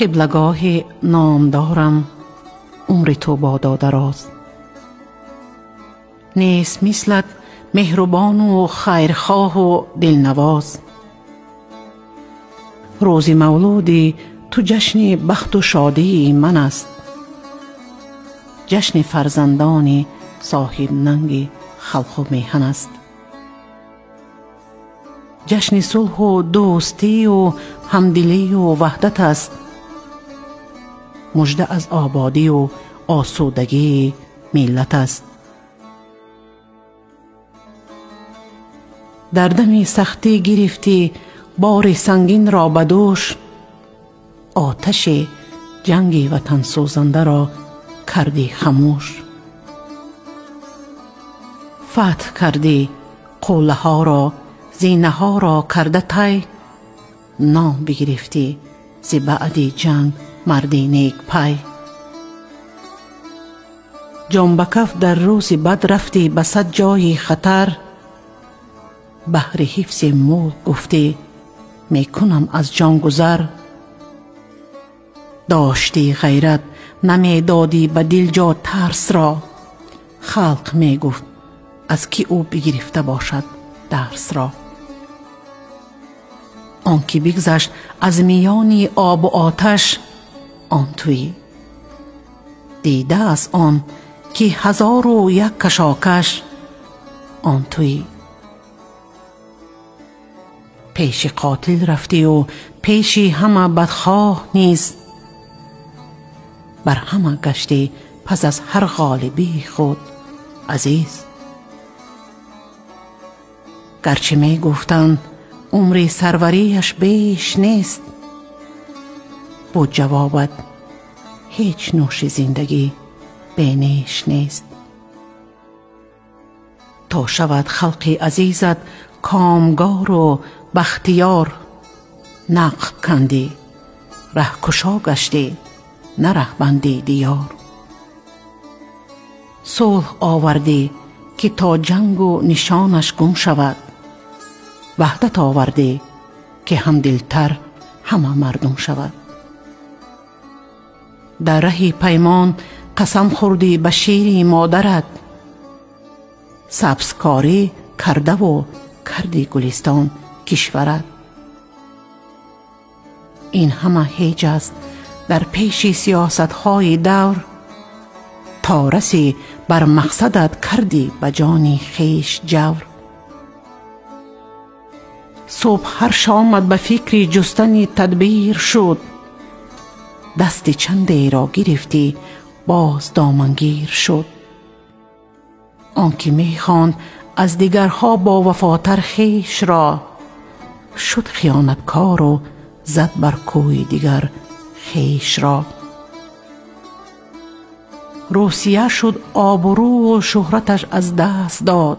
Қиблагоҳи номдорам умри ту бодо дароз. Нест мислат меҳрубону хайрхоҳу дилнавоз. Рӯзи мавлуди ту ҷашни бахту шодии ман аст. Ҷашни фарзандони соҳибнанги халқу меҳан аст. Ҷашни сулҳу дӯстию ҳамдилию ваҳдат аст. Мужда аз ободию осудагии миллат аст. Дар дами сахтӣ гирифтӣ бори сангинро ба дӯш, оташи ҷанги ватансӯзандаро кардӣ хамӯш. Фатҳ кардӣ қуллаҳоро, зинаҳоро карда тай, ном бигирифтӣ зи баъди ҷанг марди некпай. Ҷон ба каф дар рӯзи бад рафтӣ ба сад ҷойи хатар, баҳри ҳифзи мулк гуфтӣ мекунам аз ҷон гузар. Доштӣ ғайрат, намедодӣ ба дил ҷо тарсро, халқ мегуфт аз ки ӯ бигирифта бошад дарсро. Он ки бигзашт аз миёни обу оташ, он туӣ. Дида аз он ки ҳазору як кашокаш, он туӣ. Пеши қотил рафтию пеши ҳама бадхоҳ низ, бар ҳама гаштӣ пас аз ҳар ғолибии худ азиз. Гарчи мегуфтанд умри сарварияш беш нест, буд ҷавобат ҳеҷ нӯши зиндагӣ бенеш нест. То шавад халқи азизат комгору бахтиёр, нақб кандӣ, раҳкушо гаштӣ, на раҳбанди диёр. Сулҳ овардӣ ки то ҷангу нишонаш гум шавад, ваҳдат овардӣ ки ҳамдилтар ҳама мардум шавад. Дар раҳи паймон қасам хӯрдӣ ба шири модарат, сабзкорӣ кардаву карди гулистон кишварат. Ин ҳама ҳеҷ аст дар пеши сиёсатҳои давр, то расӣ бар мақсадат кардӣ ба ҷони хеш ҷавр. Субҳ ҳар шомат ба фикри ҷустани тадбир шуд, дасти чандеро гирифтӣ боз домангир шуд. Он ки мехонд аз дигарҳо бовафотар хешро, шуд хиёнаткору зад бар кӯи дигар хешро. Русия шуд обрӯву шӯҳраташ аз даст дод,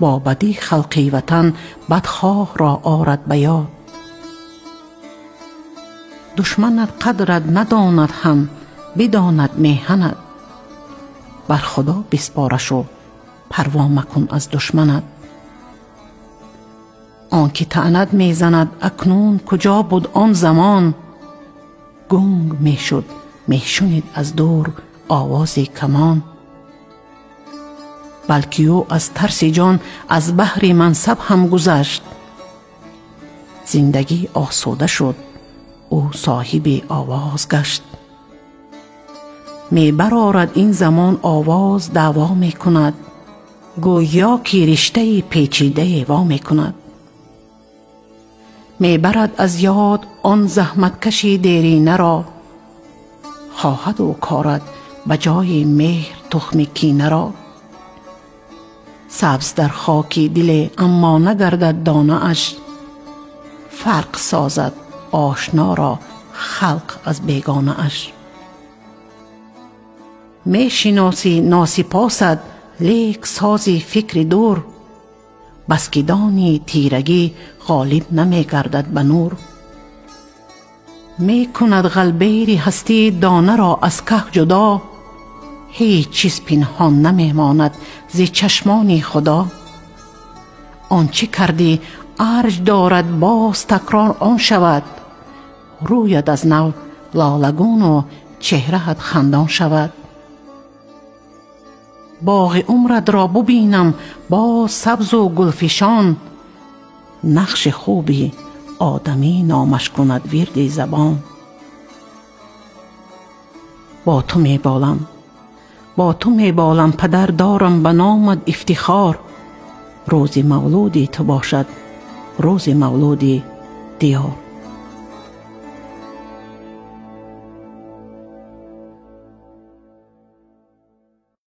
бо бадӣ халқи ватан бадхоҳро орад ба ёд. Душманат қадрат надонад ҳам бидонад меҳанат, бар Худо биспорашу парво макун аз душманат. Он ки таънат мезанад акнун куҷо буд он замон, гунг мешуд мешунид аз дур овози камон. Балки ӯ аз тарси ҷон аз баҳри мансаб ҳам гузашт, зиндагӣ осуда шуд, ӯ соҳиби овоз гашт. Мебарорад ин замон овоз даъво мекунад, гӯё ки риштаи печидае во мекунад. Мебарад аз ёд он заҳматкаши деринаро, хоҳад ӯ корад ба ҷои меҳр тухми кинаро. Сабз дар хоки диле аммо нагардад донааш, фарқ созад ошноро халқ аз бегонааш. Мешиносӣ носипосат, лек сози фикри дур, бас ки дони тирагӣ ғолиб намегардад ба нур. Мекунад ғалбери ҳастӣ донаро аз каҳ ҷудо, ҳеҷ чиз пинҳон намемонад зи чашмони Худо. Он чӣ кардӣ арҷ дорад боз такрор он шавад, Рӯяд аз нав лолагуну чеҳраат хандон шавад. Боғи умратро бубинам боз сабзу гулфишон. Нақши хуби одамӣ номаш кунад вирди забон. Бо ту меболам, бо ту меболам, падар дорам ба номат ифтихор. Рӯзи мавлуди ту бошад рӯзи мавлуди диёр.